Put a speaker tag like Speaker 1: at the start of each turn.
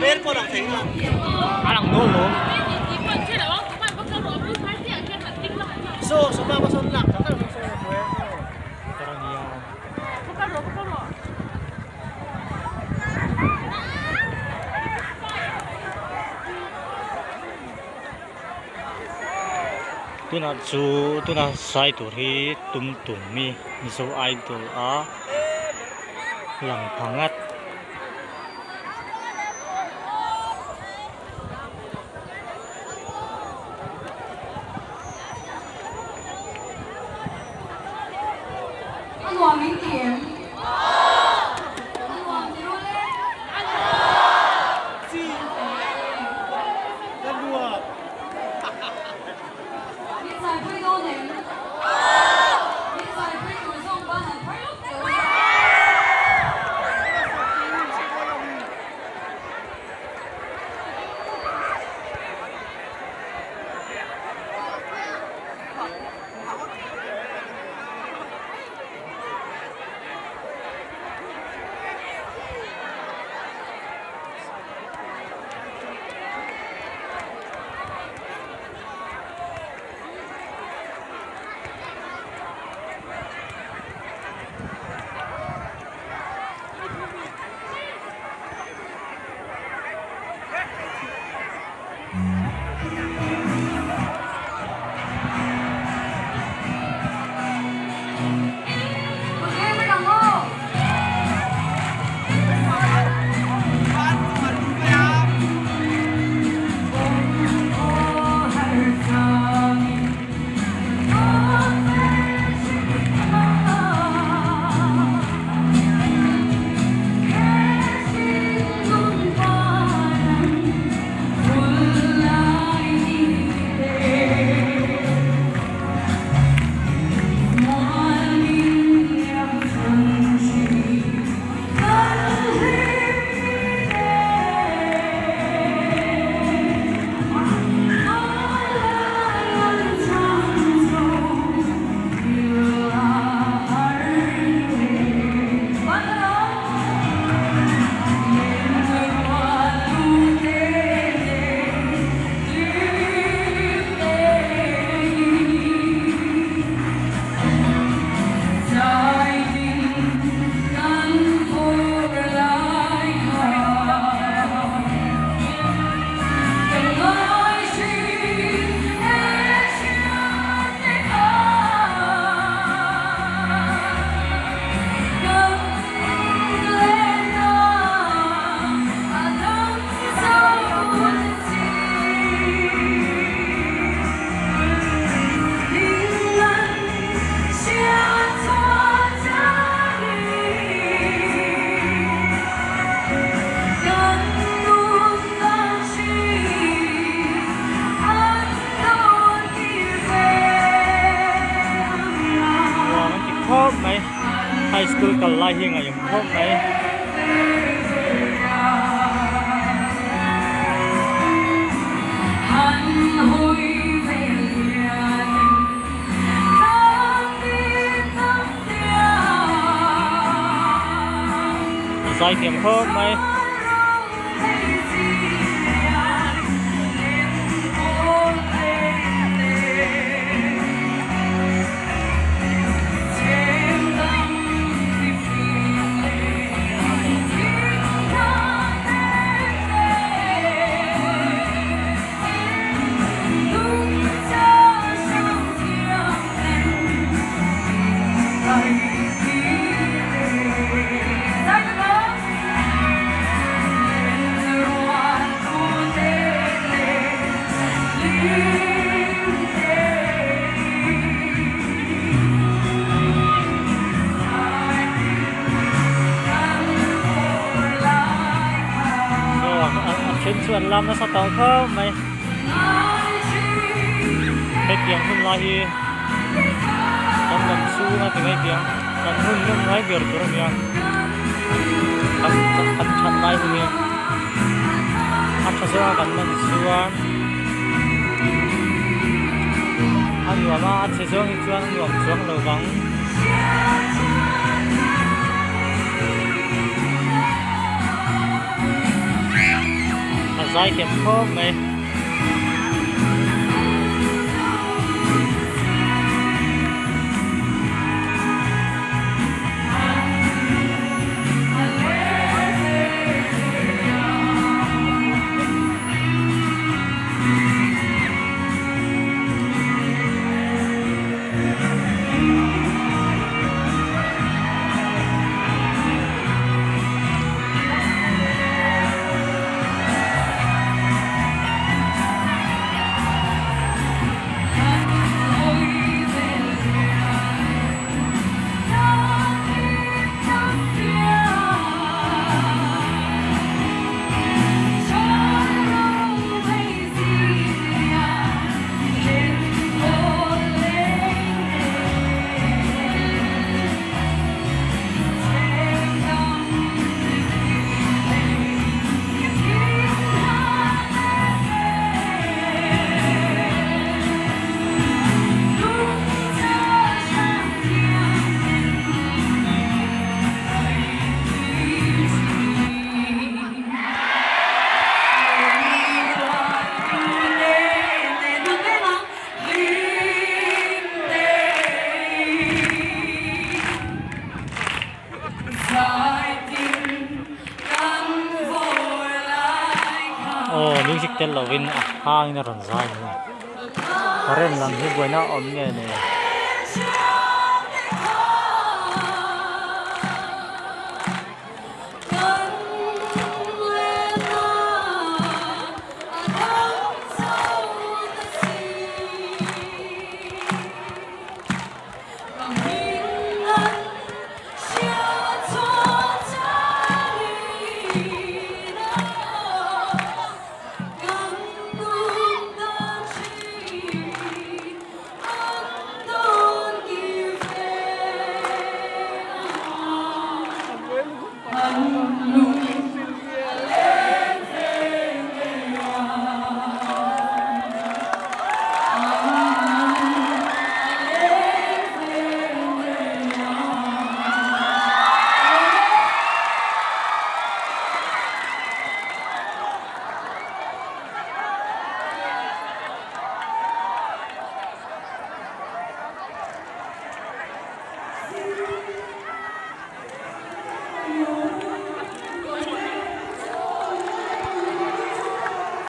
Speaker 1: A lang dawn lo. Tunah chu tuna sai tur hi tum tum mi Mizo Idol a lang pha ngat.
Speaker 2: A nuam in ti em? A nuam ti ru le? A nuam! Min zaipui dawn em? Min zaipui tur zawng ban an phar lawk teuh a.
Speaker 1: Nuam an ti khawp mai high school kal lai hi ngaih awm khawp mai. Zaithiam khawp mai. A then chu an lam nasa tawh khawp mai hetiang hun lai hi kan lam chhunga ti mai tiang kan hun lawm ngai ber tur a nia kan kan that lai hun hi a tha zawnga kan man chuan a nuam a a chhe zawng hi chuan a nuam chuang lo vang. zaithiam khawp mai. Aw music tel lovin a hangin a rawn zai mai a current lam hi buaina a awm nge ni.